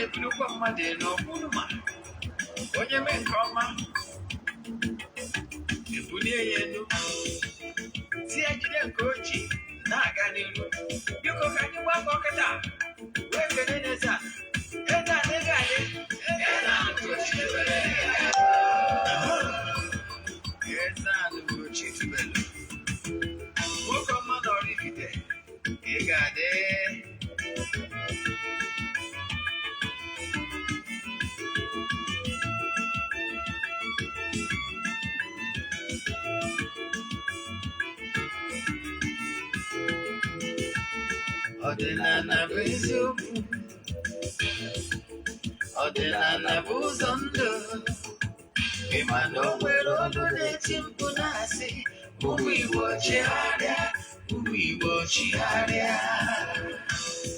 Na-ebulukwa mmadụ elu ọkwụrụ ma onye mee nke ọma, ebulie ya elu, tie jide nke o ji na-aga n'ihu. Biko, ka anyị gbakọ kịta wee kelee n'eze a. Eze a na-ego anyị, eze a Ugochi tubelu, eze a Ugochi tubelu, nwoke ọma na Oraifite, ị ga-adị. Ọdịnala bụ eziokwu, ọdịnala bụ ụzọ ndụ. Ị ma na o nwere olu na-eti mkpu na-asị, "Ụmụ Igbo, chigharịa, ụmụ Igbo, chigharịa."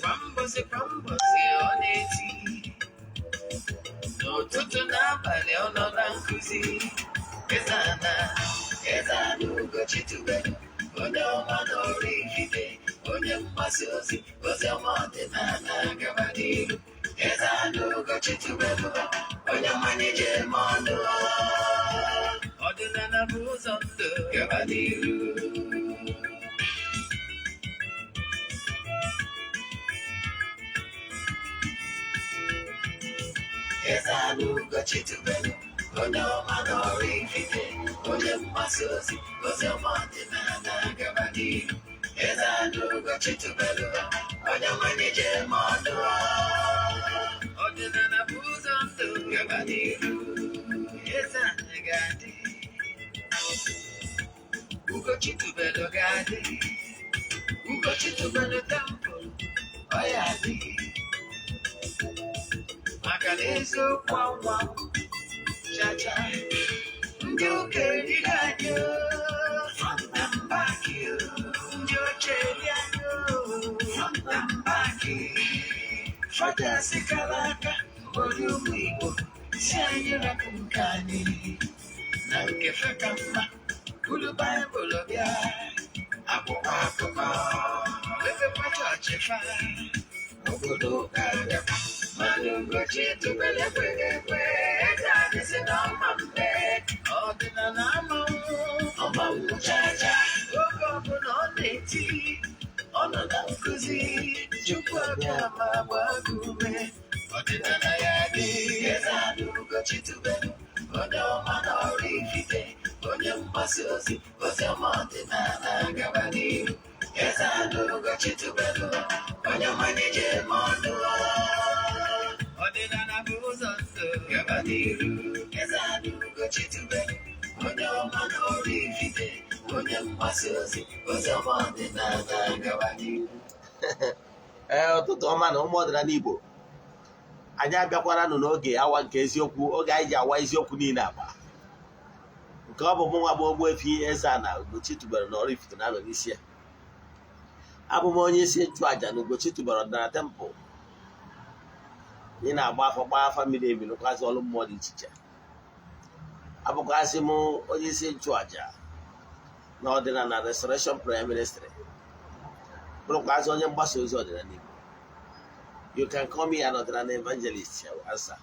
Kwa mbọsị kwa mbọsị ọ na-eti, n'ụtụtụ n'abalị ọ nọ na nkụzi. Eze ana, eze ana Ugochi tubelu, onye ọma na Oraifite, onye mgbasa ozi ozi ọma ọdịnala, gaba n'iru. Eze ana Ugochi tubelu, onye mmanya ji eme ọnụ. Ọdịnala bụ ụzọ ndụ, gaba n'iru. Eze ana Ugochi tubelu, onye ọma na Oraifite, onye mgbasa ozi ozi ọma ọdịnala, gaba n'iru. Eze ana Ugochi tubelu, onye mmanya ji eme ọnụ. Ọdịnala bụ ụzọ ndụ, gaba n'iru. Eze ana ga-adị, Ugochi tubelu ga-adị, Ugochi tubelu temple ọ ya adị, maka na eziokwu anwa chacha. Ndị ụka erighị anyị o, front and back o. Ndị oche eri anyị o, front and back. Fathers kara aka ori ụmụ Igbo si anyị rapụ nke anyị na nke fe ka mma. Buru Baịbụl bịa, akwụkwọ akụkọ, mepekwa chọọchị fa, obodo ụka bịakwa. Mana Ugochi tubelu ekweghị ekwe. Eze anyị si na ọma mbe ọdịnala amanwụ ọmanwụ chacha. Oge ọbụla ọ na-eti, ọ nọ na nkụzi. Chukwu abịa ma gbaa gị ume, ọdịnala ya dị. Eze anyị Ugochi tubelu, onye ọma na Oraifite, onye mgbasa ozi ozi ọma ọdịnala, gaba n'iru. Eze anyị Ugochi tubelu, onye mmanya ji eme ọnụ. Ọdịnala bụ ụzọ ndụ, gaba n'iru. Eze anyị Ugochi tubelu, onye ọma na Oraifite, onye mgbasa ozi ozi ọma ọdịnala, gaba n'iru. Ee, ụtụtụ ọma na ụmụ ọdịnala Igbo. Anyị abịakwara nụ n'oge awa nke eziokwu, oge anyị ji awa eziokwu niile agba. Nke ọ bụ mụ nwa bụ Ogbuefi Eze-Ana Ugochi tubelu na Oraifite na-anọ n'isi ya. Abụ m onye isi nchụaja na Ugochi tubelu ọdịnala temple. Anyị na-agba afọ, gbaa afa mmiri emi, rụkwazị ọrụ mmụọ dị iche iche. Abụkwazị m onye isi nchụaja na ọdịnala Restoration Prayer Ministry, bụrụkwazị onye mgbasa ozi ọdịnala Igbo. You can call me an ọdịnala evangelist, I will answer.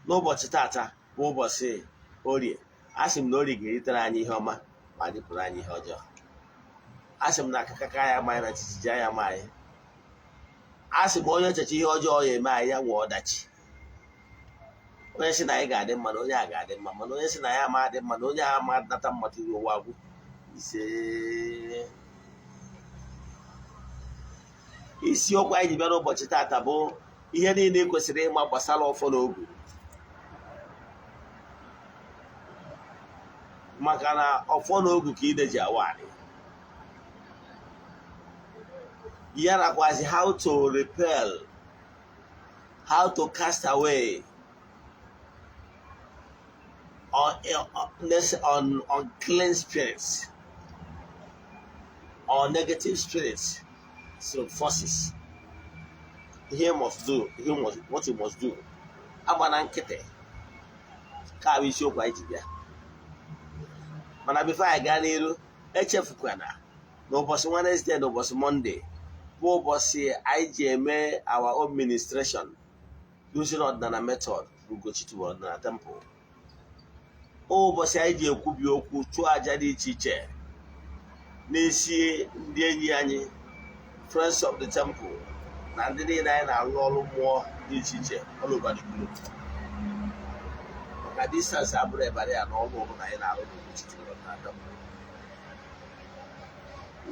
N'ụbọchị tata bụ ụbọchị Orie. A sị m na Orie ga-eritere anyị ihe ọma ma dịpụrụ anyị ihe ọjọọ. A sị m na akakaka ya amaghị na jijiji ya ama anyị. A sị m onye echeche ihe ọjọọ ya eme anyị, ya nwee ọdachi. Onye sị na anyị ga-adị mma, na onye a ga-adị mma, mana onye sị na ya ama adị mma, na onye a ama nata mmadụ iwe ụwa agwụ. Ise. Isiokwu anyị ji bịa n'ụbọchị tata bụ ihe niile ị kwesịrị ịma gbasara ọfọ na ogu, maka na ọfọ na ogu ka ide ji awa anị ya, nakwazi how to repel, how to cast away on unclean spirits or negative spirits through forces. He must do, he must, what he must do. Agbana nkịtị ka bụ isiokwu anyị ji bịa. Mana before anyị gaa n'iru, echefukwana na ụbọchị Wednesday na ụbọchị Monday Bụ ụbọchị anyị ji eme our own ministration using ọdịnala method, Ugochi tubelu ọdịnala temple. Ụbọchị anyị ji ekwubi okwu, chụọ aja dị iche iche n'isi ndị enyi anyị, friends of the temple, na ndị niile anyị na-arụ ọrụ mmụọ dị iche iche all over the globe, maka distance abụrụ ebara ya n'ọrụ ọbụla anyị na-arụ n'Ugochi tubelu ọdịnala temple.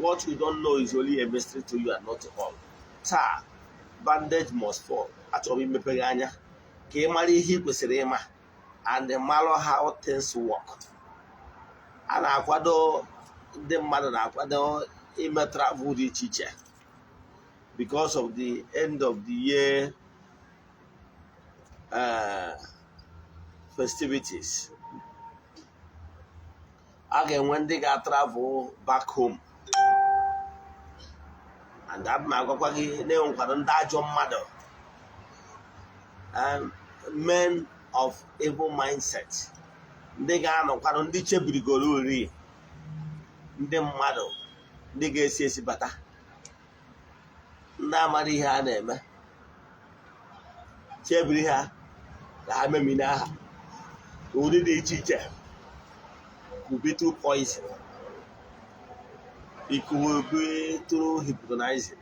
What you don't know is only a mystery to you and not to all. Taa, bandage must fall. Achọrọ m imepe gị anya ka ị mara ihe ị kwesịrị ịma and mara how things work. A na-akwado, ndị mmadụ na-akwado ime travel dị iche iche because of the end of the year festivities. A ga-enwe ndị ga-travel back home, and abụ m agwakwa gị na-enwekwara ndị ajọ mmadụ, men of evil mindset, ndị ga-anọkwanụ, ndị chebirigoro uri ndị mmadụ, ndị ga-esi esi bata, ndị amara ihe a na-eme, chebiri ha ka ha memine aha ụdị dị iche iche. Could be through poison, it could be through hypnotizing,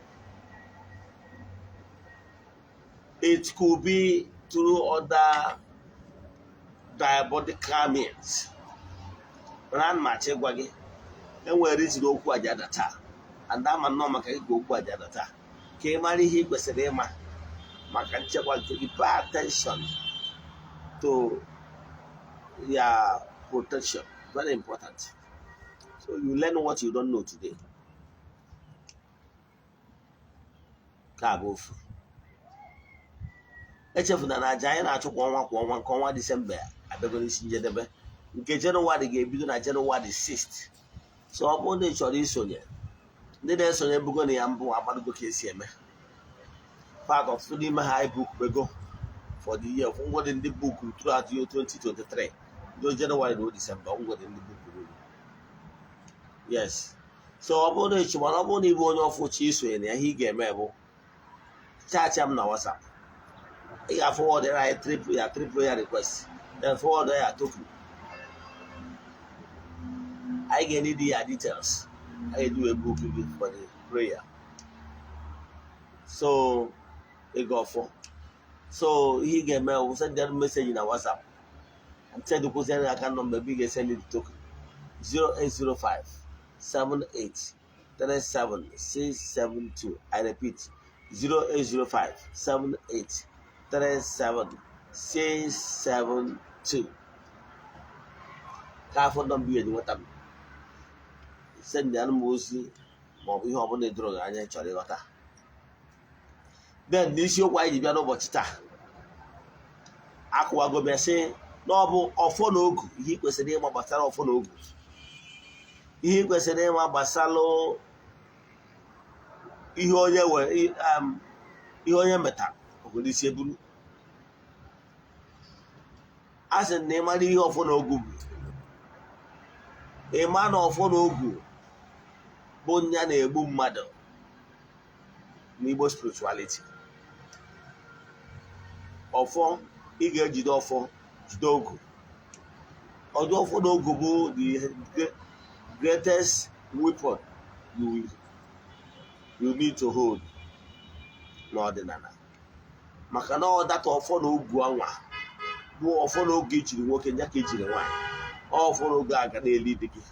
it could be through other diabolical means. Mana ana m achọ ịgwa gị, enwere iziri okwu aja ada taa, and ama nnọọ maka gị ka okwu aja ada taa, ka ị mara ihe ị kwesịrị ịma maka nchekwa nke gị. Pay attention to your protection, very important. So you learn what you don't know today. Ka bụ ofu echefuna na aja anyị na-achụ kwa ọnwa kwa ọnwa, nke ọnwa Disemba abịago n'isi njedebe, nke Jenụwarị ga-ebido na Jenụwarị 6. So ọ bụrụ na ị chọrọ isonye, ndị na-esonye bugo na ya mbụ agbadogo ka esi eme part. Ọtụtụ n'ime ha anyị book for the year ngwọdị, ndị book throughout year 2023, ndị Jenụwarị na Disemba ngwọdị, ndị book ruru. Yes, so ọ bụrụ na ị chọrọ, ọ bụrụ na ị bụ onye ọfụ chi isonye na ya, ihe ị ga-eme bụ chat m na WhatsApp. Ị ga-forward anyị triple ya, triple ya request, then forward ya token. Anyị ga-need ya details anyị ga-eji wee book gị for the prayer. So ịga ọfọ, so ihe ị ga-eme bụ send them message na WhatsApp and send kwụsị anyị aka nọmba ebe ị ga-esend the token: 0805 78 37 672. I repeat, 0805 78 37 672. Ka afọ nọmba ihe ji nweta m, send anụ m ozi maọbụ ihe ọbụla edoro gị anya ị chọrọ ịghọta. Then n'isiokwu anyị ji bịa n'ụbọchị taa, akụwago m ya sị na ọ bụ ọfọ na ogu, ihe ị kwesịrị ịma gbasara ọfọ na ogu, ihe ị kwesịrị ịma gbasara ihe onye ihe onye metara obodo isi eburu. A sị na ịmara ihe ọfọ na ogu bụ, ịma na ọfọ na ogu bụ nya na-egbu mmadụ n'Igbo spirituality. Ọfọ, ị ga-ejide ọfọ, jide ogu. Ọdụ ọfọ na ogu bụ the greatest weapon you need to hold n'ọdịnala, maka na ọ data ọfọ na ogu anwa bụ ọfọ na ogu ijiri nwoke nya ka ijiri nwaanyị. Ọfọ na ogu aga n'elu dị gị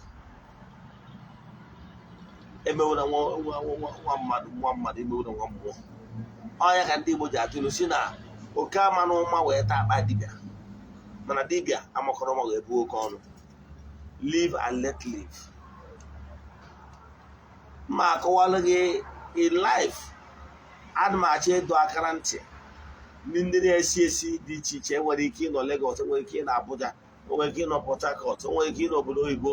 emewuna nwa mmadụ, nwa mmadụ emewuna nwa mmụọ. Ọnya ka ndị Igbo ji atụ ilu si na oke ama na ụma wee taa akpa dibịa, mana dibịa amakọrọ ma wee buo oke ọnụ. Live and let live. Ma akọwalụ gị in life, ana m achọ ịdọ aka na ntị ndị na-esi esi dị iche iche. Enwere ike ịnọ Lagos, enwere ike ịnọ Abuja, enwere ike ịnọ Port Harcourt, enwere ike ịnọ obodo oyibo,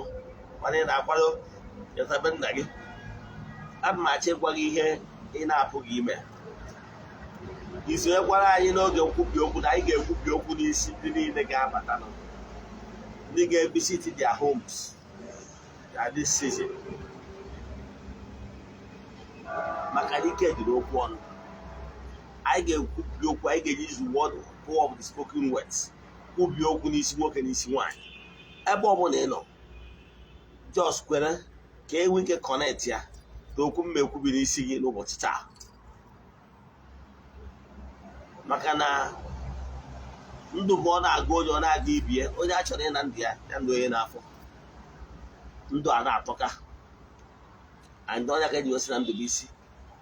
mana ị na-akwado ịtabe nna gị. Ana m achọ ịgwa gị ihe ị na-apụghị ime. Isonyekwara anyị n'oge nkwubi okwu na anyị ga-ekwubi okwu n'isi ndị niile ga-abata, ndị ga-evisit their homes na this season. Maka na ike dị n'okwu ọnụ. Anyị ga-ekwubi okwu, anyị ga-eji use word, power of the spoken words, kwubie okwu n'isi nwoke, n'isi nwaanyị, ebe ọ bụla ị nọ. Just kwere ka e nwee ike connect ya na okwu m ekwubi n'isi gị n'ụbọchị taa, maka na ndụ bụ ọ na-agụ onye, ọ na-aga ibie. Onye a chọrọ ịna ndụ ya, ya ndụ onye n'afọ ndụ a na-atọka and onye aka ji wesị na ndụ bụ isi,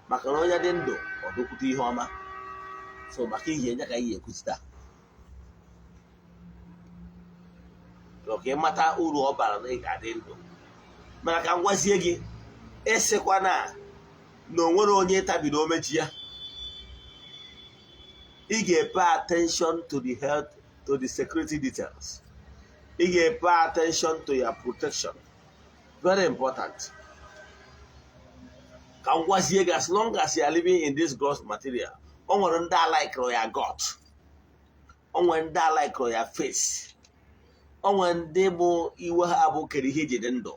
maka na onye dị ndụ, ọ dụkwute ihe ọma. So maka ihe nye ka anyị ekwuzi taa, ka ị mata uru ọ bara na ị ga-adị ndụ. Mana ka m gwazie gị, ịsịkwa na na o nwere onye tabiri omeji ya, ị ga-pay attention to the health, to the security details. Ị ga-pay attention to your protection, very important. Ka m gwazie gị, as long as you are living in this gross material, o nwere ndị alaikụrụ ya gut, o nwere ndị alaikụrụ ya face, o nwere ndị bụ iwe ha bụ kere ihe eji dị ndụ,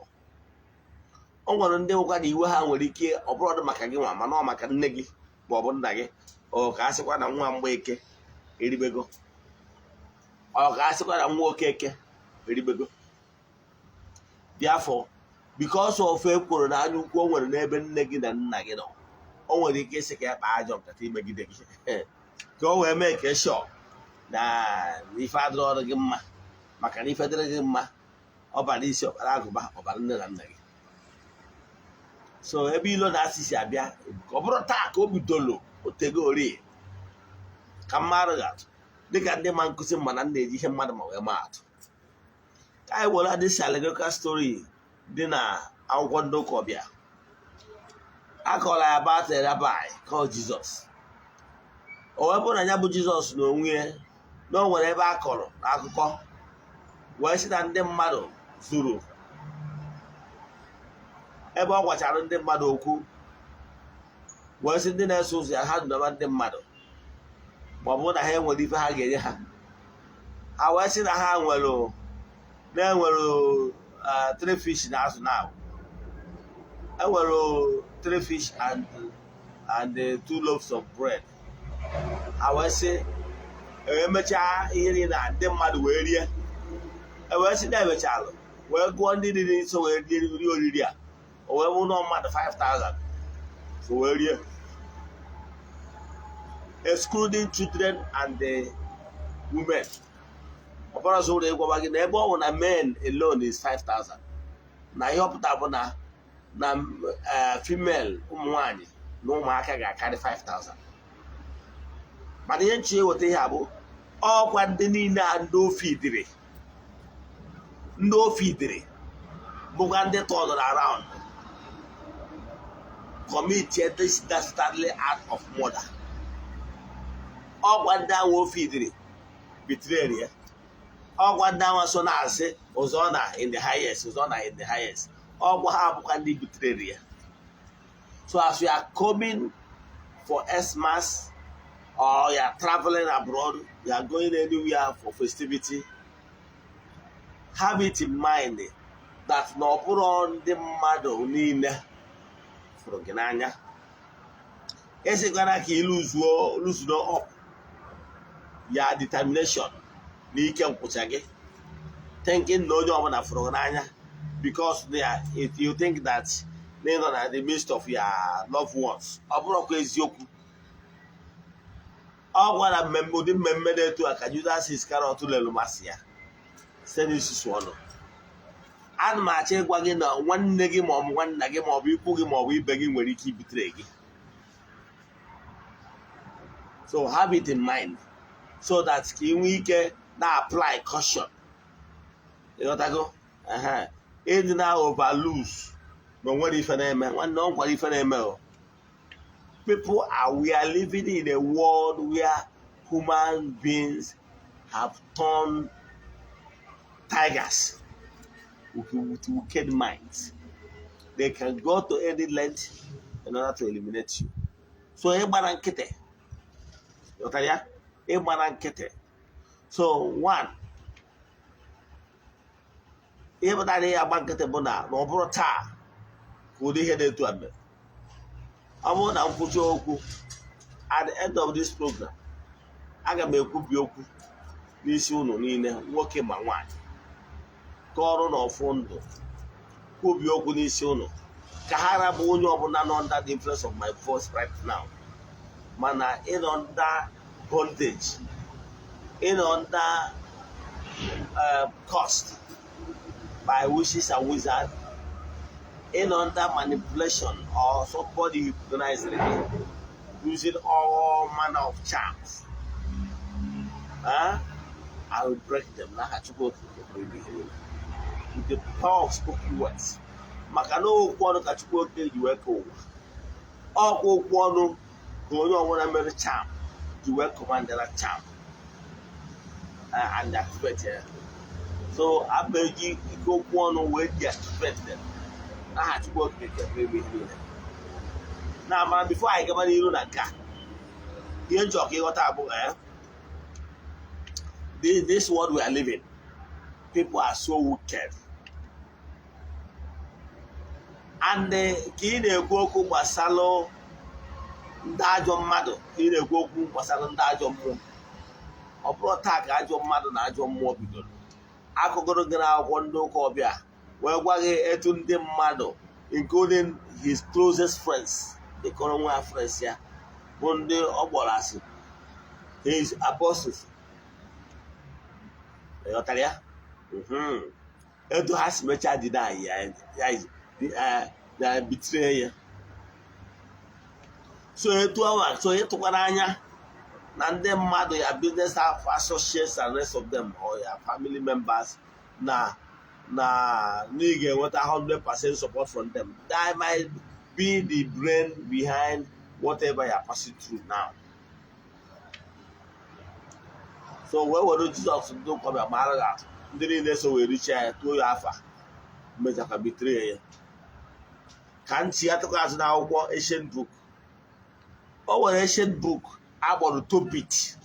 o nwere ndị nwekwa na iwe ha nwere ike ọ bụrụ maka gị nwa, mana ọ maka nne gị ma ọ bụ nna gị. Ọ ka a sịkwa na nwa Mgbeke eribego, ọ ka a sịkwa na nwa Okeke eribego. Therefore, because of ekworo na anya ukwu o nwere n'ebe nne gị na nna gị nọ, o nwere ike ịsị ka ya kpaa ajọ nkata imegide gị, ka o wee mee ka sure na ife adịrị ọrụ gị mma, maka na ife dịrị gị mma, ọ bara isi, ọbara agụba, ọbara nne na nna gị. So ebe ilo na asị si abịa, ka ọ bụrụ taa ka o bidolo otego ori ka mmadụ ga-atụ dịka ndị ma nkụzi mma na nna eji ihe mmadụ ma wee maa atụ. Ka anyị were this allegorical story dị na akwụkwọ ndị ụka ọbịa akọrọ ya about a rabbi called Jesus. O wee bụrụ na ya bụ Jizọs na onwe ya, na o nwere ebe a kọrọ n'akụkọ wee sị na ndị mmadụ zuru ebe ọ gwachara ndị mmadụ okwu, wee sị ndị na-eso ụzọ ya ha dunaba ndị mmadụ, ma ọ bụrụ na ha enwere ife ha ga-enye ha. Ha wee sị na ha nwere, na-enwere three fish na azụ, na enwere three fish and two loaves of bread. Ha wee sị emechaa ihe niile a, ndị mmadụ wee rie. E wee sị na emechalụ wee gụọ ndị riri nso wee rie oriri a, o wee bụ nọ mmadụ 5000 so wee rie, excluding children and the women. Ọbara ọzọ ụlọ ịgwaba gị na ebe ọ bụ na men alone is 5000, na ihe ọpụta bụ na female, ụmụ nwanyị na ụmụaka ga-akarị 5000. Mana ihe nchi eweta ihe a bụ ọkwa ndị niile a ndị ofe idiri, ndị ofe idiri bụkwa ndị turned around commit this dastardly act of murder. Ọkwa ndị ahụ ofe idiri betrayed ya, ọkwa ndị ahụ so na-asị Hosanna in the highest, Hosanna in the highest, ọkwa ha bụkwa ndị betrayed ya. So as you are coming for Xmas or you are traveling abroad, you are going anywhere for festivity, have it in mind that na ọ bụrụ ndị mmadụ niile fụrụ gị n'anya. Esikwana ka ị loosezuo up ya determination na ike nkwụcha gị, thinking na onye ọbụla fụrụ gị n'anya, because if you think that na ị nọ na the midst of your loved ones, ọ bụrụkwa eziokwu. Ọ gwara mmemme, ụdị mmemme dị etu a ka Judas Iscariot lelu masị ya site n'isusu ọnụ. Ana m achọ ịgwa gị na nwanne gị, ma ọ bụ nwanna gị, ma ọ bụ ikwu gị, ma ọ bụ ibe gị nwere ike ibitere gị. So have it in mind so that ka ị nwee ike na-apply caution. Ịghọtago? Ịdị na overloose na onwere ife na-eme nwanne, ọ gwara ife na-eme o. People are, we are living in a world where human beings have turned tigers with wicked minds. They can go to any length in order to eliminate you. So ịgbara nkịtị, ghọtara ya, ịgbara nkịtị. So one, ihe pụtara ya agba nkịtị bụ na ọ bụrụ taa ka ụdị ihe dị etu a mere. Ọ bụrụ na m kwucha okwu at the end of this program, aga m ekwubi okwu n'isi unu niile, nwoke ma nwaanyị, ka ọrụ na ọfụ ndụ, kwubi okwu n'isi unu ka ha rabụ onye ọbụla nọ under the influence of my voice right now, mana ịnọ under bondage, ịnọ under cost by witches and wizards, in under manipulation or somebody hypnotized gị using all manner of charms. Huh? I will break them n'aha Chukwu Okike pụrụ ime ihe niile, with the power of spoken words, maka na okwu ọnụ ka Chukwu Okike ji wee kee ụwa. Ọkwa okwu ọnụ ka onye ọbụla mere charm ji wee commandara charm and activate ya. So abụ eji ike okwu ọnụ wee deactivate them n'aha Chukwu Okike pụrụ ime ihe niile. Na mana before anyị gaba n'iru na nke a, ihe nchọ ka ịghọta abụ this world we are living, people are so wicked. And ka ị na-ekwu okwu gbasalụ ndị ajọ mmadụ, ka ị na-ekwu okwu gbasara ndị ajọ mmụọ, ọ bụrụ taa ka ajọ mmadụ na ajọ mmụọ bidoro. Akụgoro gị n'akwụkwọ ndị ụka ọbịa wee gwa gị etu ndị mmadụ, including his closest friends, dịkọrọ nwa ya friends ya bụ ndị ọ kpọrọ asị, his apostles. Ị ghọtara ya? Etu ha si mechaa deny ya, ya betray ya. So etu awa, so ịtụkwara anya na ndị mmadụ, ya business associates and rest of them, or ya family members, na ị ga-enweta 100% support from them. That might be the brain behind whatever you are passing through now. So wee were Jizọs ndị ụkọbịa mara gị atụ, ndị niile so wee richaa ya, tụọ ya afa, mechakwa betray ya. Ka ntị ya tụkọ azụ n'akwụkwọ ancient book. O nwere ancient book agbọrọ Tobit.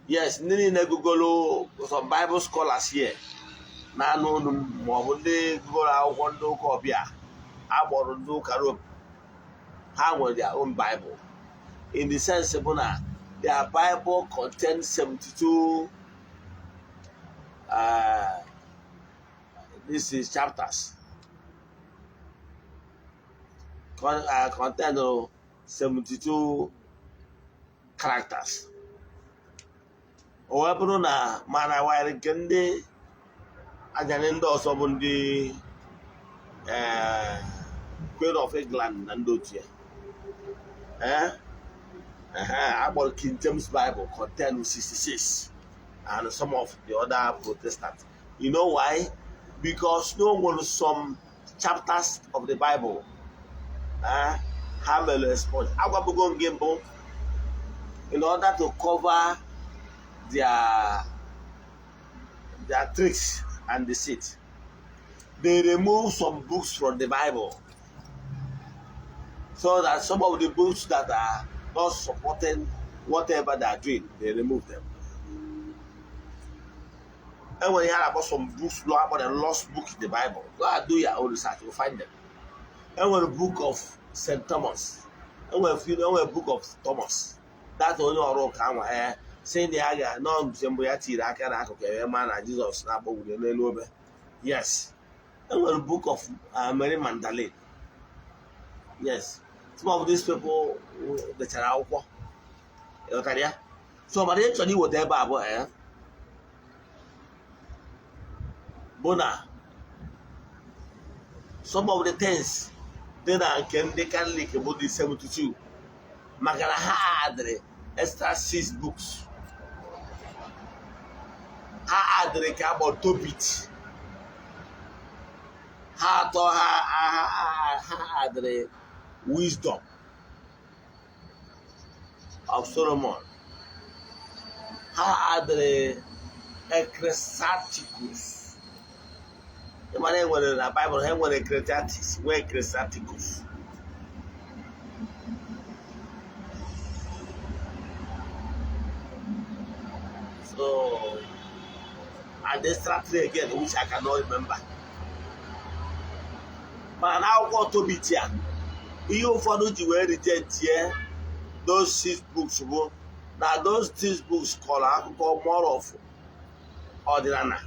Yes, ndị niile gụgolo, some Bible scholars here na-anụ olu m, maọbụ ndị gụgolo akwụkwọ ndị ụka ọbịa agbọrọ ndị ụka Rome, ha nwere their own Bible, in the sense bụ na their Bible contains 72 this is chapters, contain 72 characters. O wee bụrụ na mana wire nke ndị ajani ndị ọzọ bụ ndị Queen of England na ndị otu ya, akpọrọ King James Bible, contain 66, and some of the other Protestants. You know why? Because no nwere some chapters of the Bible ha mere expunge. Agwabugo m gị mbụ, in order to cover their tricks and deceit, they remove some books from the Bible, so that some of the books that are not supporting whatever they are doing, they remove them. And when you hear about some books, about the lost book in the Bible, go and do your own research, you'll find them. And when the book of St. Thomas, and when the book of Thomas, that's only ọrụ ka anwa ya sị na ya ga nọ nje mbụ ya tiri aka n'akụkụ ebe ma na Jizọs na-akpọgwuru n'elu obe. Yes, enwere book of Mary Magdalene. Yes, some of these people dechara akwụkwọ. Ịghọtara ya? So mana ihe chọrọ iweta ebe a bụ bụ na some of the things dị na nke ndị Catholic bụ the 72, maka na ha adịrị extra six books, ha adịrị ka akpọ Tobit, ha atọ ha adịrị Wisdom of Solomon, ha adịrị Ecclesiasticus. Ịmara enwere na Bible, ha nwere Ecclesiastes, nwee Ecclesiasticus. So, and extra three again which I cannot remember. Mana na akwụkwọ Tobit a, Ihe ụfọdụ ji wee rejectie those six books bụ na those six books kọrọ akụkọ more of ọdịnala.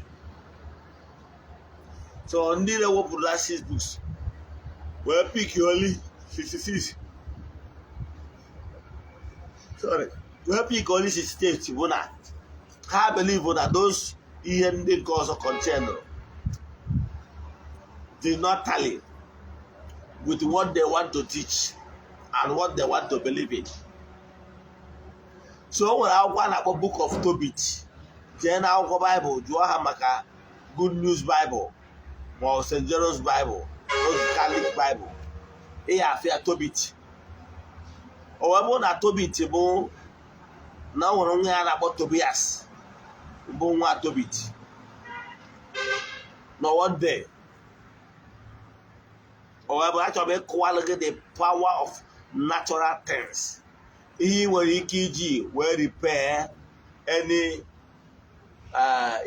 So ndị na-ewepụrụ that six books wee pick only 66, sorry, wee pick only 68, bụ na ha believe na those ihe ndị nke ọzọ contain did not tally with what they want to teach and what they want to believe in. So o nwere akwụkwọ a na-akpọ Book of Tobit. Jee na akwụkwọ Bible, jụọ ha maka Good News Bible ma ọ St. Jerome's Bible, those Catholic Bible, ị ya afịa Tobit. O wee bụrụ na Tobit bụ na o nwere nwa ya na-akpọ Tobias, bụ nwa Tobit. Na one day, o wee bụ achọrọ m ịkọwalụ gị the power of natural things, ihe ị nwere ike iji wee repair any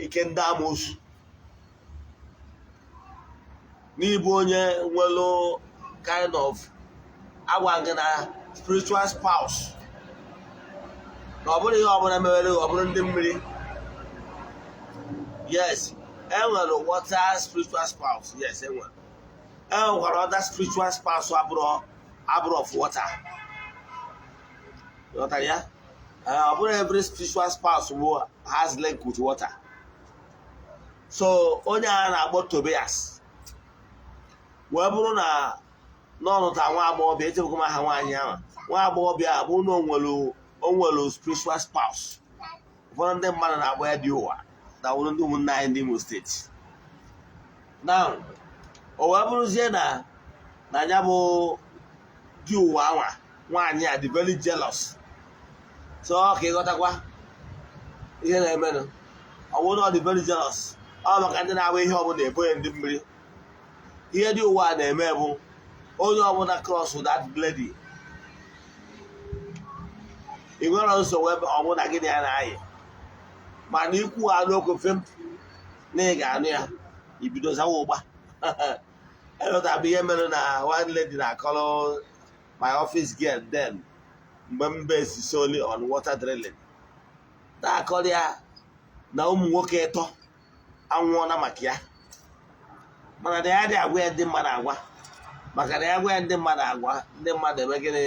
ike ndị amoosu n'ịbụ onye nwere kind of agwa gị na spiritual spouse, na ọ bụrụ ihe ọbụla mewere, ọ bụrụ ndị mmiri. Yes, enwere water spiritual spouse. Yes, enwere. Enwekwara other spiritual spouse abụrụ of water. Ghọtara ya? Ọ bụrụ every spiritual spouse bụ has link with water. So onye a na-akpọ Tobias wee bụrụ na n'ọnụta nwa agbọghọbịa, echebụkwa m aha nwaanyị ahụ, nwa agbọghọbịa a bụ na o nwere spiritual spouse. Ụfọdụ ndị mmadụ na-agba ya dị ụwa na wụrụ ndị ụmụnne anyị ndị Imo Steeti. Now, o wee bụrụzie na ya bụ di ụwa anwa, nwaanyị a dị very jealous. So ka ịghọtakwa ihe na-emenụ, ọ bụrụ na ọ dị very jealous, ọ maka ndị na-agba ihe ọbụla ebonye ndị mmiri. Ihe dị ụwa a na-eme bụ onye ọbụla cross that lady, ị nwere nsogbu ebe ọ bụla gị na ya na-ayị, mana ikwu ha n'okwu fem na ị ga-anụ ya, ibido zawa ụgba. Elọta bụ ihe mere na one lady na-akọrọ my office girl then, mgbe m base solely on water drilling, na-akọrọ ya na ụmụ nwoke ịtọ anwụọla maka ya, mana na ya dị agwa ya ndị mmadụ agwa, maka na ya gwa ya ndị mmadụ agwa, ndị mmadụ eme gịnị?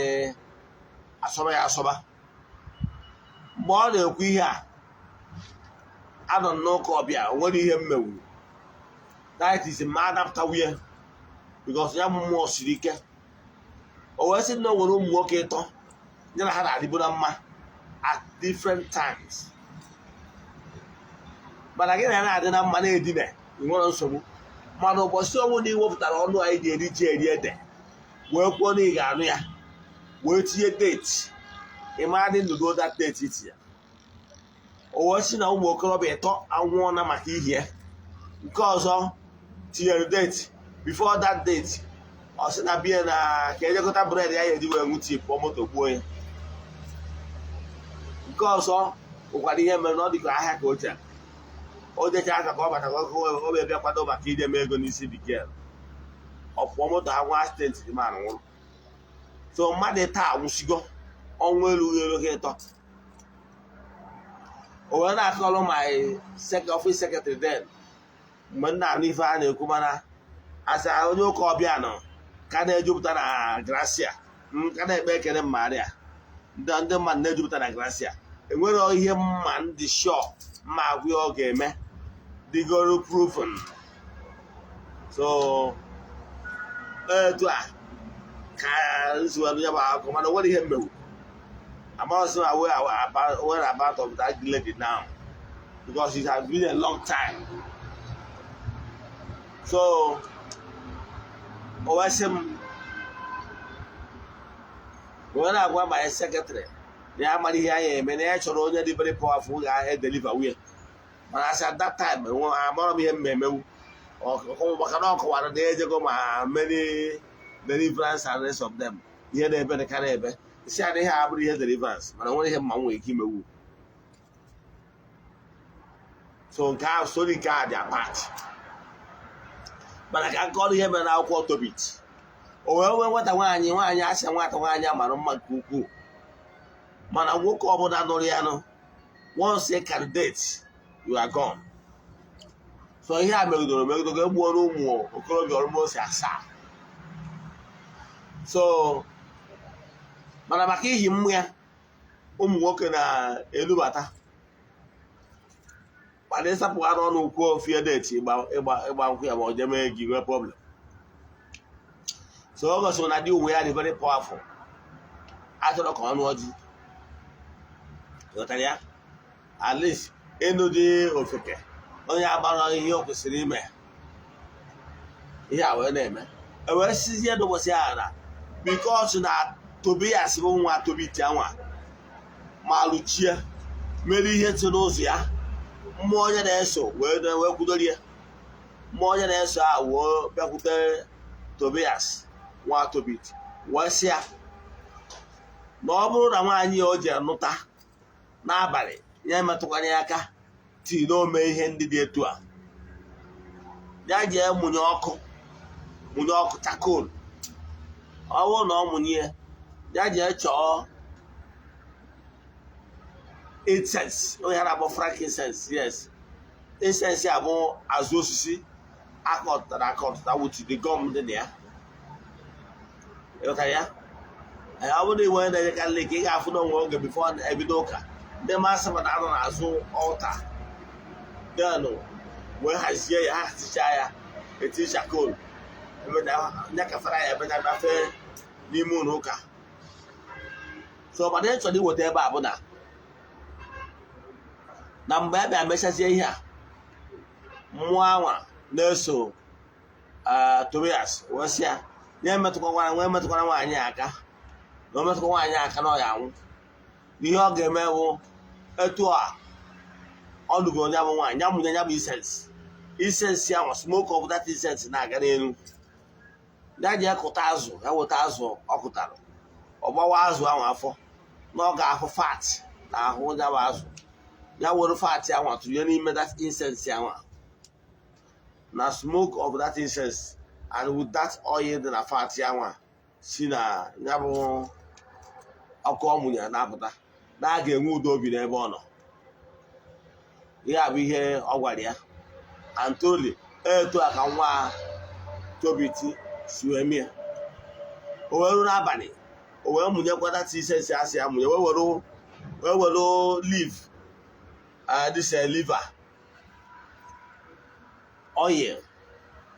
Asọba ya asọba. Mgbe ọ na-ekwu ihe a, anọ m n'ụka ọbịa, o nwere ihe m mewuru, that is, ma adaptawu ya, because ya bụ mmụọ siri ike. O wee sị na o nwere ụmụ nwoke ịtọ ya na ha na-adịbu na mma at different times, mana gị na ya na-adị na mma, na-edina, ị nwere nsogbu, mana ụbọchị ọnwụ na iwepụtara ọnụ anyị ji eri ji eri ede wee kwuo na ị ga-anụ ya, wee tinye date, ị ma dị ndụ ruo that date itinye. O wee sị na ụmụ okorobịa ịtọ anwụọna maka ihie. Nke ọzọ tinyere date before that date, ọ sị na bie na ka ejekọta bread ya, ya eji wee ṅụ tii, pụọ moto gbuo ya. Nke ọzọ nwekwara ihe mere na ọ dịka ahịa ka o chere o jecha aka ka ọ bata ka ọ bịa bịa kwado maka ije mee ego n'isi bikel, ọ pụọ moto, ha nwa accident, dị man nwụrụ. So mmadụ taa anwụsigo ọnwụ erughị elu ha ịtọ. O wee na-akọrọ my office secretary then, mgbe m na-anụ ife a na-ekwu, mana asa onye ụka ọbịa nọ ka na-ejupụta na gracia ka na-ekpe ekele Maria, ndị mmadụ na-ejupụta na gracia, enwere ihe mma ndị sure mma agwa ya ọ ga-eme dịgoro proven. So etu a ka nziwere ya bụ akụkọ, mana o nwere ihe mmewu amarọsị ma where about of that lady now, because it has been a long time. So o wee sị m wee na-agwa my secretary na ya mara ihe anyị eme, na ya chọrọ onye dị very powerful ga-edeliver nwunye, mana asị at that time amara m ihe m emewu, maka na ọ kọwara na ejego ma many deliverance and rest of them, ihe na-ebe dị ka na-ebe si adị ihe abụrụ ihe deliverance, mana nwere ihe mma m nwere ike imewu. So nke ahụ, story nke a dị apart, mana ka nkọrọ ihe mere n'akwụkwọ Tobit. O wee nwee nwata nwaanyị, nwaanyị asị nwata nwaanyị a mara mma nke ukwuu, mana nwoke ọbụla nụrụ ya nụ, once a candidate, you are gone. So ihe a megidoro megidoro egbuola ụmụ okorobịa almost asaa. So mana maka ihi mmụ ya, ụmụ nwoke na-elubata, mana ịsapụ ha n'ọnụ kwuo ofie date ịgba nkwụ ya, ma ọ jee mee gị nwee problem. So ọ gosiri na di uwe ya dị very powerful, achọrọ ka ọ nụọ di. Ghọtara ya? At least ịnụ dị ofeke, onye agbara ihe o kwesịrị ime, ihe a wee na-eme, e wee sizie n'ụbọchị ahụ na because na Tobias bụ nwa Tobit anwa ma lụchie mere ihe si n'ụzọ ya, mmụọ onye na-eso wee kwudoro ya. Mmụọ onye na-eso a wee bịakwute Tobias nwa Tobit, wee sị ya na ọ bụrụ na nwaanyị o ji nụta n'abalị ya emetụkwanye ya aka tii na ome ihe ndị dị etu a, ya jee mụnye ọkụ, mụnye ọkụ charcoal. Ọ bụrụ na ọ mụnye ya, ya jee chọọ incense, onye ha na-akpọ frankincense. Yes, incense a bụ azụ osisi akọtara akọtara with the gum dị na ya. Ịghọtara ya? Ee, ọ bụrụ na iwe na-enye Katọlik, ị ga-afụ n'onwe oge before ebido ụka, ndị mass na-anọ n'azụ altar, then wee hazie ya, ha hazichaa ya, eti charcoal, nyakafara ya, ebecha gafee n'ime ụlọ ụka. So mana ị chọrọ iweta ebe a bụ na mgbe a bịa mechazie ihe a, mmụọ anwa na-eso Tobias wee sị ya ya emetụkwana, nwee metụkwara nwaanyị aka, na o metụkwa nwaanyị aka na ọ ya anwụ. Ihe ọ ga-eme bụ etu a ọ nụgo onye bụ nwaanyị ya mụnye ya bụ incense, incense ahụ, smoke of that incense na-aga n'elu ya, ji kụta azụ, ya weta azụ ọ kụtara, ọ gbawa azụ ahụ afọ, na ọ ga-ahụ fat na ahụ ya bụ azụ, ya were fat ahụ tụnye n'ime that incense ahụ, na smoke of that incense and with that oil dị na fat ahụ si na ya bụ ọkụ ọ mụnyere na-apụta, na a ga-enwe udo obi n'ebe ọ nọ. Ihe a bụ ihe ọ gwara ya. Antoli etu a ka nwa Tobit si wee mie. O wee ruo n'abalị, o wee mụnyekwa that incense asị ya mụnye, wee were leaf, this liver oil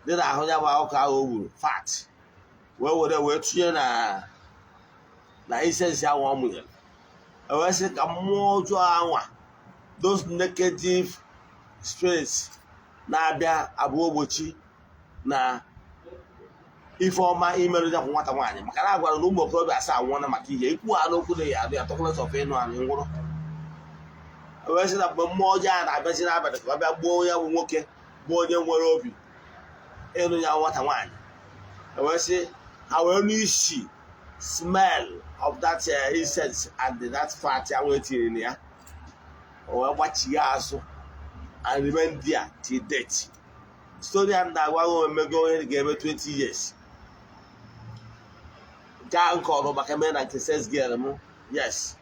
dị n'ahụ ya bụ ọkụ ahụ o gburu, fat, wee were wee tụnye na incense ahụ ọ mụnyere. E wee sị ka mmụọ ọjọọ anwa, those negative spirits na-abịa abụọ ogbochi na ife ọma imerụ ya bụ nwata nwaanyị, maka na agwara na ụmụ okorobịa asaa anwụọna maka ihe ikwu ha n'okwu na ya adị ya talk less of ịnụ anụ nwụrụ. E wee sị na mgbe mmụọ ọjọọ a na-abịazi n'abalị ka ọ bịa gbuo ya bụ nwoke bụ onye nwere obi ịnụ ya nwata nwaanyị, e wee sị ha wee nụ isi smell of that incense and that fat ahụ etinyere na ya, o wee gbachigha azụ and remain there till death. Story a na-agwa gị emego onye ga-eme 20 years nke a nke ọrụ maka mee na nke sales girl m, yes,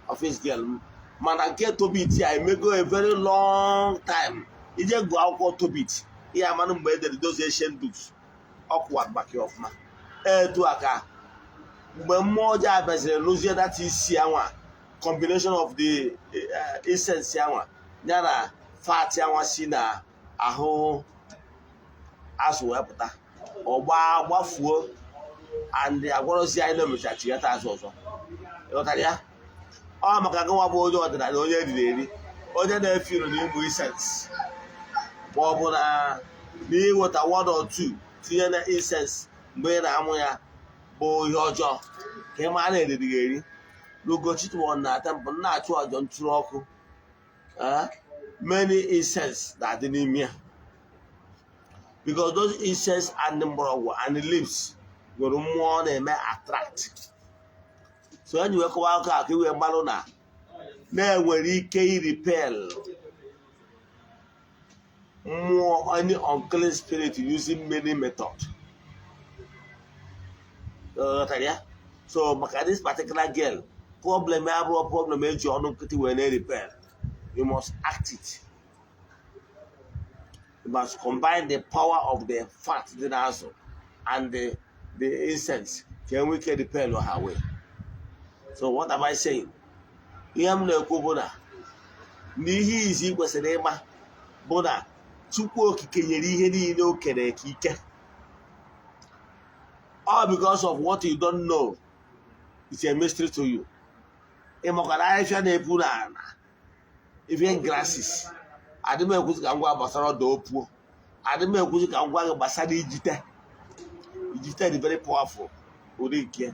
office girl m. Mana nke Tobit a emego a very long time. Ije gụọ akwụkwọ Tobit, ihe amanụ mgbe edere those ancient books, ọ kwụwa maka ya ọfụma. Etu a ka mgbe mmụọ ọjọọ abịaziri lụzie that isi anwa, combination of the incense anwa ya na fat anwa si na ahụ azụ wee pụta, ọgba gbafuo and agwọrọzi anyị na emecha chighata azụ ọzọ. Ịghọtara ya? Ọ maka gị nwa bụ onye ọdịnala, onye eriri eri, onye na-efe iru na igbu incense, ma ọ bụ na n'iweta one or two tinye na incense mgbe ị na-amụ ya bụ ihe ọjọọ, ka ị maa na eriri gị eri. N'Ugochi na temple na-achụ àjọ ntụrụ ọkụ, many incense na-adị n'ime ya, because those incense and mgbọrọgwụ and leaves nwere mmụọ na-eme attract. So enyi wee kọwa akụkọ a ka i wee gbalụ na na-enwere ike irepel mmụọ, any unclean spirit, using many methods. Ghọtara ya? So maka this particular girl, problem ya abụrụ problem eji ọnụ nkịtị wee na-repair. You must act it. You must combine the power of the fat dị n'azụ and the incense ka enwee ike repel her way. So what am I saying? Ihe m na-ekwu bụ na n'ihe izi ị kwesịrị ịma bụ na Chukwu Okike nyere ihe niile o kere eke ike. All because of what you don't know, it's a mystery to you. Ị makwara ahịhịa na-epu n'ala, even grasses. Adị m ekwuzi ka m gwa gbasara ọdọ opuo. Adị m ekwuzi ka m gwa gị gbasara ijite. Ijite dị very powerful, ụdị nke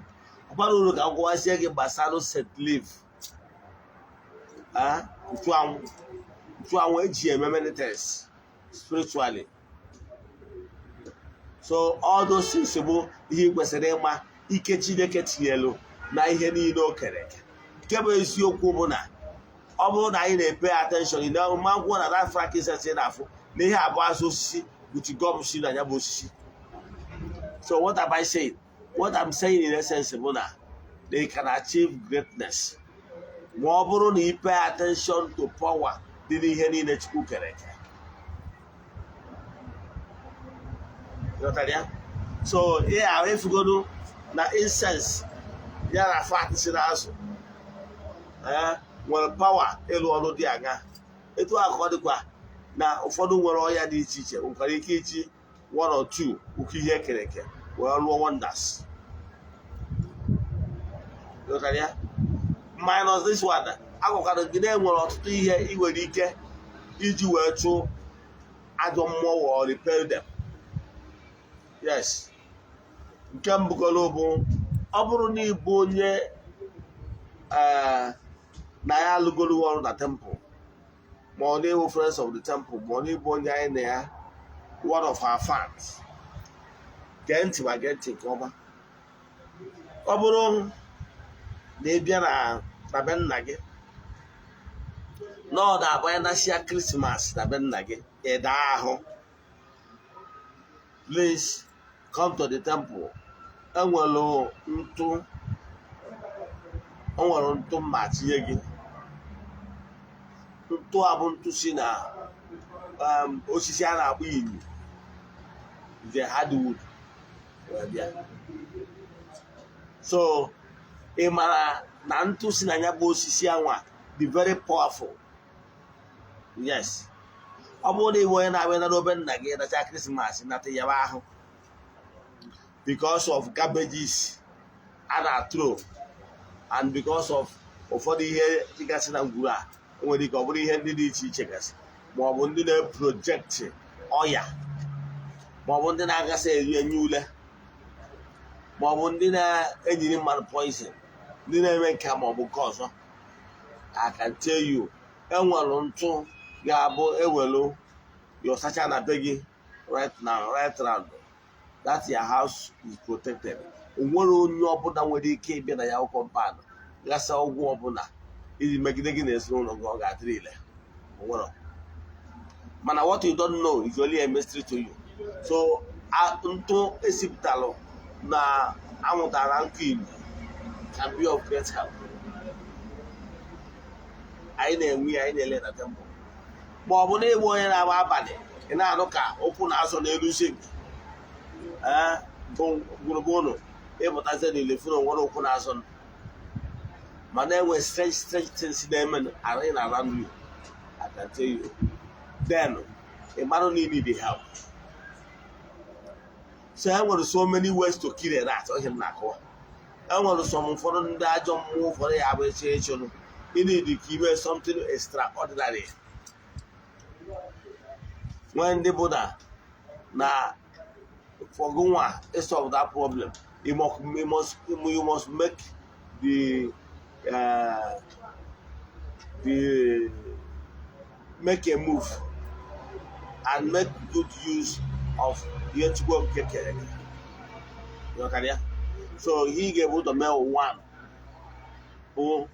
ọgbara uru. Ka m gwazie gị gbasara scent leaf, nchụanwụ. Nchụanwụ eji eme many things spiritually. So all those things bụ ihe ị kwesịrị ịma, ike Chineke tinyelu na ihe niile o kere eke. Nke bụ eziokwu bụ na ọ bụrụ na anyị na-epay attention na ma nkwụ na that frankincense ị na-afụ na ihe abụọ, azụ osisi with gum si na ya bụ osisi. So what am I saying? What I'm saying in essence bụ na they can achieve greatness ma ọ bụrụ na ị pay attention to power dị n'ihe niile Chukwu kere eke. Ghọtara ya? So ihe ahụ efugodu na incense ya na fat si n'azụ nwere power ịlụ ọrụ dị aṅa. Etu a ka ọ dịkwa na ụfọdụ nwere ọya dị iche iche nwekwara ike iji one or two ụkọ ihe ekere eke wee rụọ wonders. Ghọtara ya? Minus this one, agwakwara gị na enwere ọtụtụ ihe ị nwere ike iji wee chụ ajọ mmụọ or repel them. Yes, nke mbụgoro bụ ọ bụrụ na ịbụ onye na ya alụgoro ọrụ na temple, ma ọ na-ewu friends of the temple, ma ọ na-ịbụ onye anyị na ya, one of our fans, gee ntị ma gee ntị nke ọma. Ọ bụrụ na ị bịa na be nna gị, na ọ na-abanye na Christmas na be nna gị, ịda ahụ, please come to the temple. Enwere ntụ, o nwere ntụ mma tinye gị. Ntụ a bụ ntụ si na osisi a na-akpọ inyi, the hardwood, wee bịa. So ị mara na ntụ si na ya bụ osisi anwa dị very powerful. Yes, ọ bụrụ na ị bụ onye na-abịa n'obe nna gị dacha Christmas nata yaba ahụ because of garbages a na-throw and because of ụfọdụ ihe dịgasị na ngwuru a, nwere ike ọ bụrụ ihe ndị dị iche iche gasị, ma ọ bụ ndị na-eproject ọya, ma ọ bụ ndị na-agasị eri enye ule, ma ọ bụ ndị na-enyiri mmadụ poison, ndị na-eme nke a ma ọ bụ nke ọzọ. I can tell you, enwere ntụ ga-abụ ewelu yọsacha na be gị right now, right round that your house is protected. O nwere onye ọbụla nwere ike ịbịa na ya compound gasa ọgwụ ọbụla iji megide gị na ezinụlọ gị, ọ ga-adịrị ile. Onwere, mana what you don't know is only a mystery to you. So ntụ esipụtalụ na anwụtara nkụ Igbo can be of great help. Anyị na-enwe ya, anyị na-ele na temple. Ma ọ bụ na ịbụ onye na-agba abalị, ị na-anụ ka ụkwụ na-azọ n'elu zinc, ee, gburugburu ịpụtazie n'ile fụrụ nwere ụkwụ na-azọ, mana enwe strange strange things na-eme in around you, I can tell you, then ị mara na you need the help. So e nwere so many ways to kill a rat. Ohe m na-akọwa, e nwere some ụfọdụ ndị ajọ mmụọ, ụfọdụ ya bụ eche echonu ị need ka ime something extraordinary. Nwee ndị bụ na for gụnwa solve that problem, you must make the make a move and make good use of ihe Chukwu Okike kere eke. Ịghọtara ya? So ihe ị ga-ebu ụzọ mee, one, bụ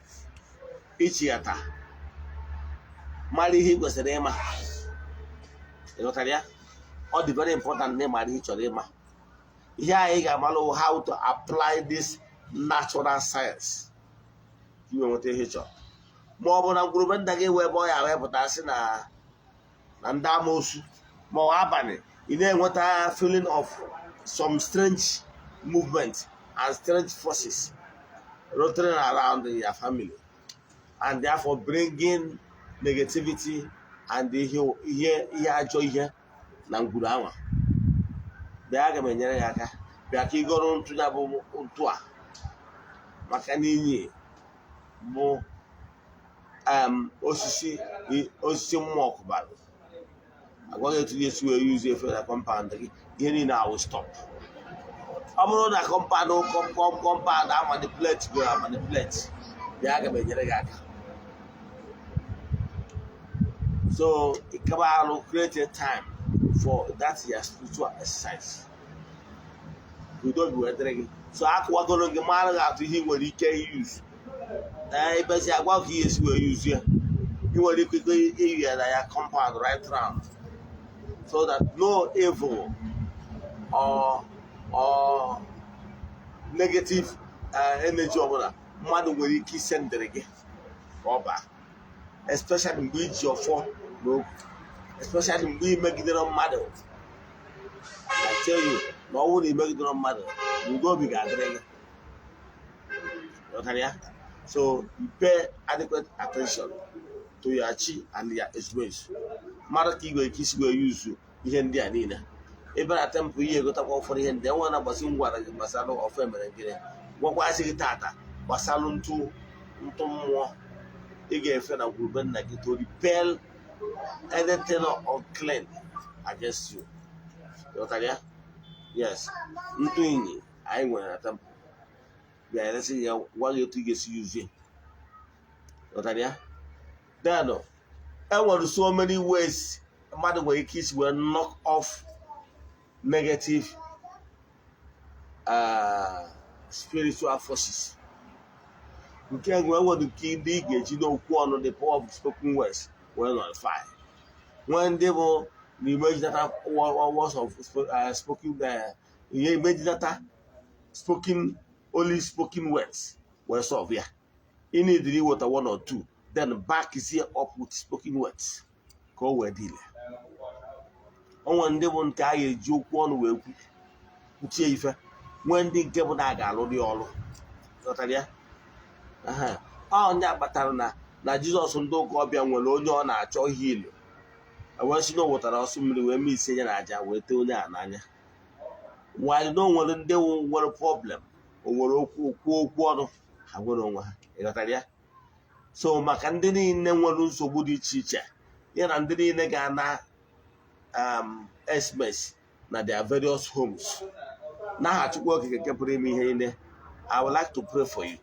ichighata mara ihe ị kwesịrị ịma. Ịghọtara ya? Ọ dị very important na ịmara ihe ị chọrọ ịma. Ihe anyị ga-amalụ, how to apply this natural science ka i wee nweta ihe ị chọrọ. Ma ọ bụ na ngwurube nna gị wee ebe ọ ya wee pụta sị na ndị amoosu, ma ọ abalị ị na-enweta feeling of some strange movement and strange forces rotating around in your family and therefore bringing negativity and ihe ajọ ihe na ngwuru anwa, bịa, aga m enyere ya aka. Bịa ka ịgọrọ ntụ ya bụ ntụ a, maka na inyi bụ osisi mmụọ kụbara agwaghị etu ga-esi wee use efe na compound gị, ihe niile awụ stop. Ọ bụrụ na compound a manipulate go manipulate, bịa, aga m enyere gị aka. So ịkaba arụ, create a time for that your spiritual exercise, ka udo obi wee dịrị gị. So akụwagoro gị mara gị atụ ihe ị nwere ike use. Ee, ibezi agwa ka ihe esi wee use ya. Ị nwere ike iyi ya na ya compound right round so that no evil or negative energy ọbụla mmadụ nwere ike isendịrị gị ka ọ baa, especially mgbe iji ọfọ n'okwu, especially mgbe ị megidere mmadụ. I tell you na ọ bụrụ na ị megidere mmadụ, na udo obi ga-adịrị gị. Ghọtara ya? So you pay adequate attention to your chi and your ezumezu, mara ka ị nwere ike isi wee use ihe ndị a niile. Ebe na temple, ihe egotakwa ụfọdụ ihe ndị enwere na gbasi ngwara gị gbasara ọfọ emere gịnị, gwakwasị gị tata gbasara ntụ ntụ mmụọ ị ga-efe na ngwurube nna gị to repel anything unclean against you. Ghọtara ya? Yes, ntụ inyi anyị nwere na temple, bịa eresi ya, gwa gị etu ị ga-esi use ya. Ghọtara ya? Then enwere so many ways mmadụ nwere ike isi wee knock off negative spiritual forces. Nke nwere nke ndị ị ga-eji n'okwu ọnụ, the power of spoken words, wee nullify. Nwee ndị bụ na imejinata words of spoken, ihe imejinata spoken, only spoken words wee solve ya. Ị need iweta one or two, then back zie up with spoken words ka o wee dị ile. Onwe ndị bụ nke a ga-eji okwu ọnụ wee kwu kwuchie ife, nwee ndị nke bụ na a ga-alụ dị ọrụ. Ghọtara ya? Ọ ndị a kpatara na Jizọs ndị ụka ọbịa nwere onye ọ na-achọ ihe ilu, wee sị na o wetara ọsụ mmiri wee mee ise ya na aja wee tee onye a n'anya, while na o nwere ndị nwere problem, o nwere okwu kwuo okwu ọnụ, ha nwere onwe ha. Ịghọtara ya? So maka ndị niile nwere nsogbu dị iche iche, ya na ndị niile ga-ana SMS na their various homes, n'aha Chukwu Okike nke pụrụ ime ihe niile, I would like to pray for you.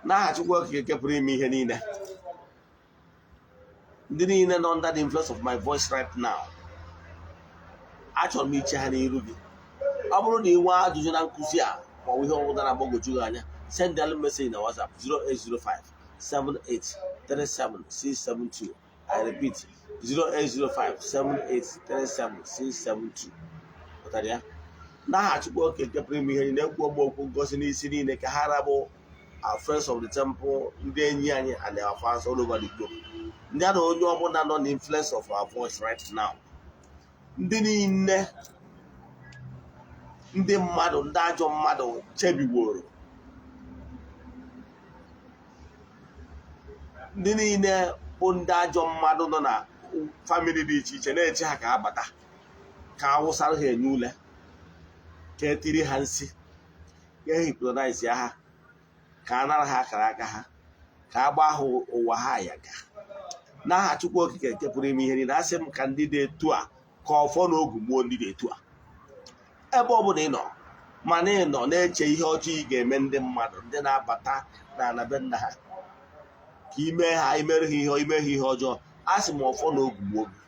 N'aha Chukwu Okike nke pụrụ ime ihe niile, ndị niile nọ under the influence of my voice right now, achọrọ m iche ha n'iru gị. Ọ bụrụ na ị nwee ajụjụ na nkụzi a ma ọ bụ ihe ọbụla na-agbagwoju gị anya, send them message na WhatsApp 0805 7837 672. I repeat, 0805 7837 672. Pụtara ya? N'aha Chukwu Okike nke pụrụ ime ihe niile, ekwu ọgba okwu ngosi n'isi niile ka ha rabụ our friends of the temple, ndị enyi anyị and our fans all over the globe, ndị a na onye ọbụla nọ na influence of our voice right now, ndị niile ndị mmadụ, ndị ajọ mmadụ chebiworo, ndị niile bụ ndị ajọ mmadụ nọ na family dị iche iche na-eche ha ka ha bata ka a wụsara ha enye ule, ka etiri ha nsị, ka e hypnotize ha, ka a nara ha akara aka ha, ka a gbaa ha ụwa ha ayaga. N'aha Chukwu Okike nke pụrụ ime ihe niile, asị m ka ndị dị etu a, ka ọfọ na ogu gbuo ndị dị etu a. Ebe ọ bụla ị nọ, mana ị nọ na-eche ihe ọjọọ ị ga-eme ndị mmadụ, ndị na-abata na ana be nna ha, ka ime ha, imere ha ihe, ime ha ihe ọjọọ, a sị m ọfọ na ogu gbuo gị.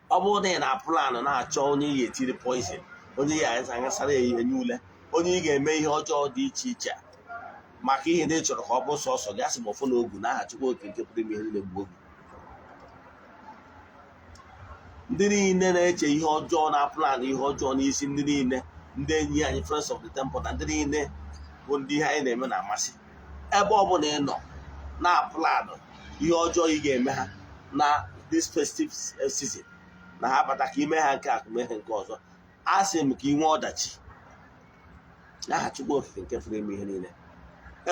Ọ bụrụ na ị na plan na-achọ onye ị ga-etiri poison, onye ị ga-aṅasara ya enye ule, onye ị ga-eme ihe ọjọọ dị iche iche maka ihe ndị ị chọrọ ka ọ bụ sọsọ gị, asị m ọfọ na ogu n'aha Chukwu Okike nke pụrụ ime ihe niile gbuo gị. Ndị niile na-eche ihe ọjọọ, na plan ihe ọjọọ n'isi ndị niile, ndị enyi anyị, friends of the temple, na ndị niile bụ ndị ihe anyị na-eme na-amasị, ebe ọ bụla ị nọ na plan ihe ọjọọ ị ga-eme ha na this festive season, na ha bata ka ime ha nke a, mee ha nke ọzọ, a sị m ka ị nwee ọdachi n'aha Chukwu Okike nke pụrụ ime ihe niile.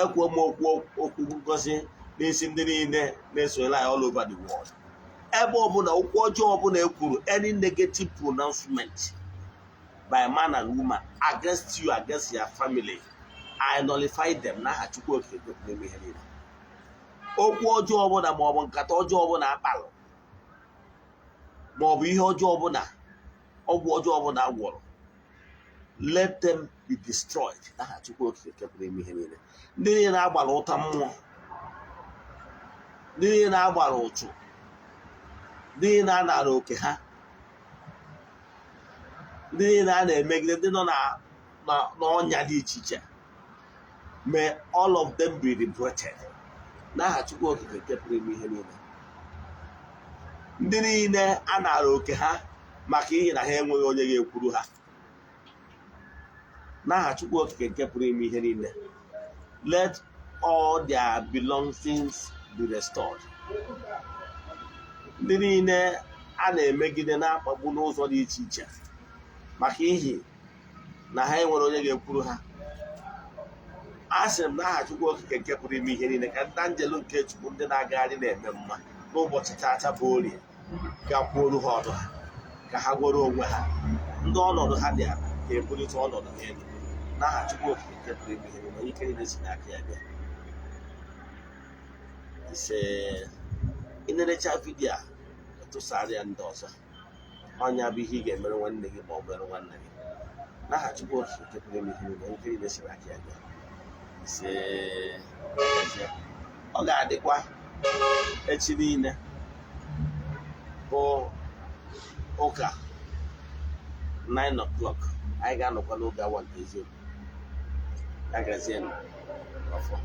Ekwuo m okwu, okwu ngozi n'isi ndị niile na-esonyere anyị all over the world. Ebe ọbụla okwu ọjọọ ọbụla ekwuru, any negative pronouncement by man and woman against you, against your family, I nullify them n'aha Chukwu Okike nke pụrụ ime ihe niile. Okwu ọjọọ ọbụla, maọbụ nkata ọjọọ ọbụla akpalụ, maọbụ ihe ọjọọ ọbụla, ọgwụ ọjọọ ọbụla agwọrọ, let them be destroyed n'aha Chukwu Okike nke pụrụ ime ihe niile. Ndị niile na-agbara ụta mmụọ, ndị niile na-agbara ụchụ, ndị niile a nara oke ha, ndị niile a na-emegide, ndị nọ n'ọnya dị iche iche, may all of them be liberated n'aha Chukwu Okike nke pụrụ ime ihe niile. Ndị niile a nara oke ha maka ihi na ha enweghị onye ga-ekwuru ha, n'aha Chukwu Okike nke pụrụ ime ihe niile, let all their belongings be restored. Ndị niile a na-emegide, na-akpagbu n'ụzọ dị iche iche maka ihi na ha enwere onye ga-ekwuru ha, a sịrị m n'aha Chukwu Okike nke pụrụ ime ihe niile, ka ndị anjelu nke Chukwu, ndị na-agagharị na-eme mma, n'ụbọchị taata bụ Orie, gakwuoru ha ọdụ ha ka ha gwọrọ onwe ha. Ndị ọnọdụ ha dị ala, ka ebulite ọnọdụ ha elu n'aha Chukwu Okike nke pụrụ ime ihe niile, onye ike niile si n'aka ya bịa. Ise. Ị na-erecha video a, tụsara ya ndị ọzọ. Ọnya bụ ihe ị ga-emere nwanne gị ma ọ mere nwanne gị n'aha Chukwu Okike nke pụrụ ime ihe niile, onye ike niile si n'aka ya bịa. Ise. Ọ ga-adịkwa echi niile bụ ụka, 9 o'clock, anyị ga-anọkwa n'oge awa nke eziokwu. Ya gazienụ. Ọfọ.